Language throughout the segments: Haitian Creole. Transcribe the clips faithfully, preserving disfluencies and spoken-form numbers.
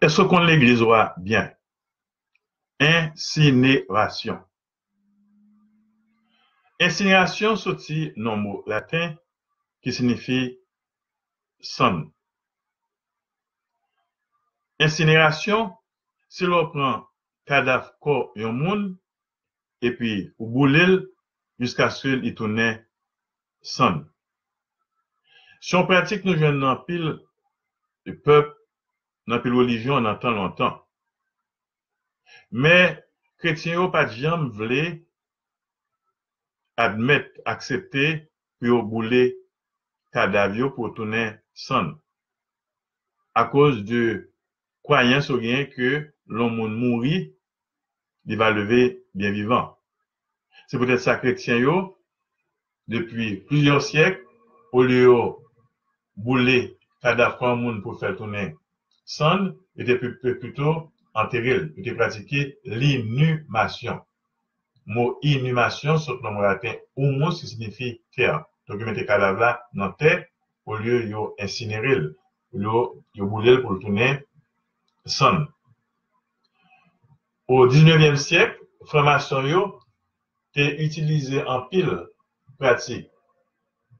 Èske w konn legliz ou a byen? Ensinerasyon. Ensinerasyon soti nan mo laten ki siyifi sann. Ensinerasyon, se lè w pran kadav kò yon moun epi ou boule l jiskaske li tounen sann. Se yon pratik nou jwenn nan anpil pèp, nan anpil relijyon nan tan lontan. Men, kretyen yo pa t janm vle admèt, aksepte pou yo boule kadav yo pou yo tounen sann. Akoz de kwayans yo genyen ke lè yon moun mouri, li va leve byen vivan. Se poutèt sa kretyen yo, depi plizyè syèk, olye yo boule kadav kò yon moun pou fè l tounen sann, yo te pi- pi- pito antere l. Yo te pratike linimasyon. Mo inimasyon sot nan mo laten humus, ki siyifi tè. Donk, yo mete kadav la nan tè, olye yo ensinere l, olye yo boule l pou l tounen sann. O diznevyèm syèk, franmason yo te itilize anpil pratik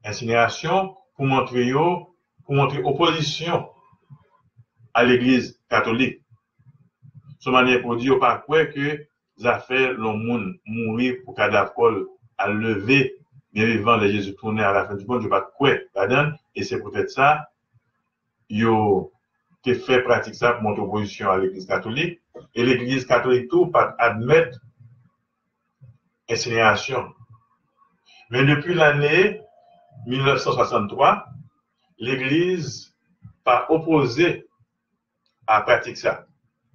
ensinerasyon pou montre yo, pou montre opozisyon a legliz katolik. Se yon manyè pou di yo pa kwè ke zafè lè yon moun mouri pou kadav kò l al leve byen vivan lè Jezi tounen a la fen di mond, yo pa t kwè ladan l, e se poutèt sa, yo te fè pratik sa pou montre opozisyon a legliz katolik, e legliz katolik tou pa t admèt ensinerasyon. Men depi lane mil nèf san swasanntwa, legliz pa opoze a pratik sa.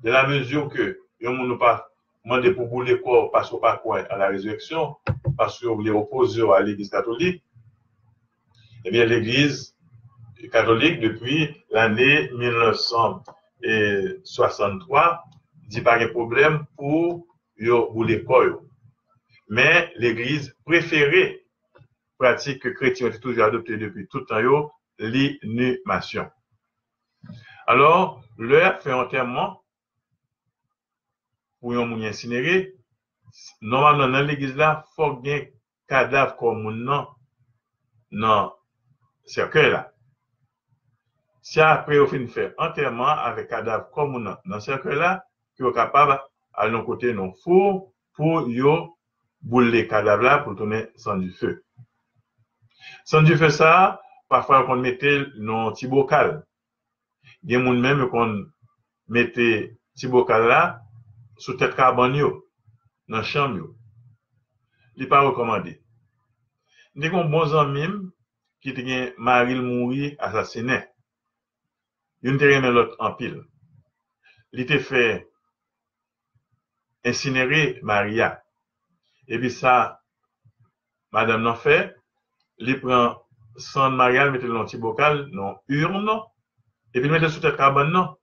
De la mezi ke yon moun ou pa mande pou boule kò w paske w pa kwè a la rezirèksyon, paske w vle opoze w a legliz katolik, ebyen, legliz katolik depi lane mil nèf san swasanntwa di pa gen pwoblèm pou yo boule kò yo. Men, legliz prefere pratik ke kretyen yo te toujou adopte depi tout tan yo, linimasyon. Alò, lè y ap fè antèman pou yon moun ensinere, nòmalman nan legliz la, fòk gen kadav kò moun nan nan sèkèy la. Se apre yo fin fè antèman avèk kadav kò moun nan nan sèkèy la, ke yo kapab al yon kote nan fou pou yo boule kadav la pou l tounen sann dife. Sann dife sa a, pafwa yo konn mete l nan yon ti bokal. Gen moun menm yo konn mete ti bokal la sou tèt kabann yo, nan chanm yo. Li pa rekòmande. M te gen yon bon zanmi m ki te gen mari l mouri asasinen. Youn te renmen lòt anpil. Li te fè ensinere mari a. Epi sa madanm nan fè, li pran sann mari a, li mete l nan yon ti bokal, nan yon urn, epi li mete l sou tèt kabann nan.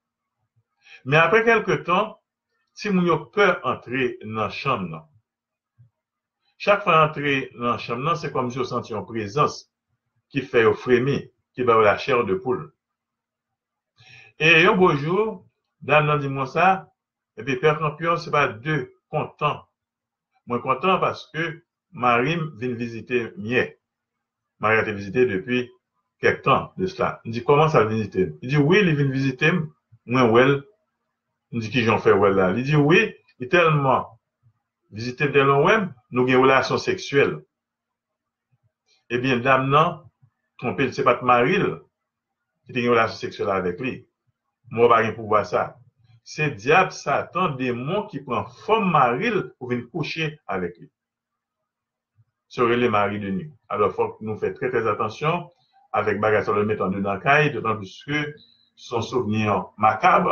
Men apre kèlke tan, timoun yo pè antre nan chanm nan. Chak fwa yo antre nan chanm nan, se kòmsi yo santi yon prezans ki fè yo fremi, ki ba yo lachè de poul. E yon bo jou, dam nan di m konsa, epi pè Kanpyon, se pa de kontan. Mwen kontan paske mari m vin vizite m yè. Mari a te vizite depi kèk tan de sila. M di, kòman sa l vizite m? Li di, wi, li vin vizite m, mwen wè l. M di, kijan w fè wè l la? Li di, wi, li tèlman vizite m, tèlman wè m, nou gen relasyon seksyèl. Ebyen, dam nan twonpe l, se pa t mari l ki te gen relasyon seksyèl avèk li. Mò pa gen pouvwa sa. Se dyab, Satan, demon ki pran fòm mari l pou vin kouche avèk li. Se yo rele mari de nuit. Alò, fòk nou fè trè, trè atansyon avèk bagay sa yo met andedan kay, dotan plis ke se yon souvni makab,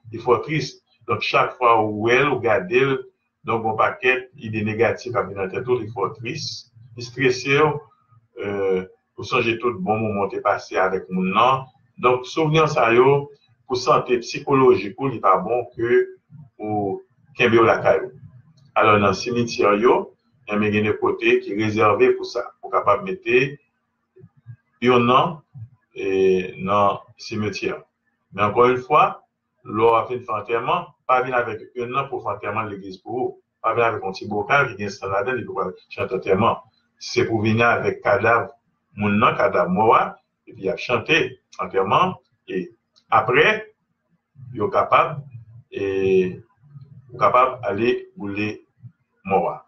li fò tris. Donk, chak fwa ou wè l, ou gade l, donk, yon pakèt ide negatif ap vin nan tèt ou, li fè w tris, li strese w, euh, ou sonje tout bon moman w te pase avèk moun nan. Donk, souvni sa yo, pou sante sikolojik ou, li pa bon ke ou kenbe yo lakay ou. Alò, nan simityè yo, enben, gen de kote ki rezève pou sa. Ou kapab mete yon nan, e, nan simityè. Men ankò yon fwa, lè w ap vin fè antèman, pa vin avèk yon nan pou w fè antèman legliz pou ou. Pa vin avèk yon ti bokal ki gen san ladan l epi w pral chante antèman. Se pou w vini avèk kadav moun nan, kadav mò a, epi y ap chante antèman, e apre, yo kapab, e, ou kapab ale boule mò a.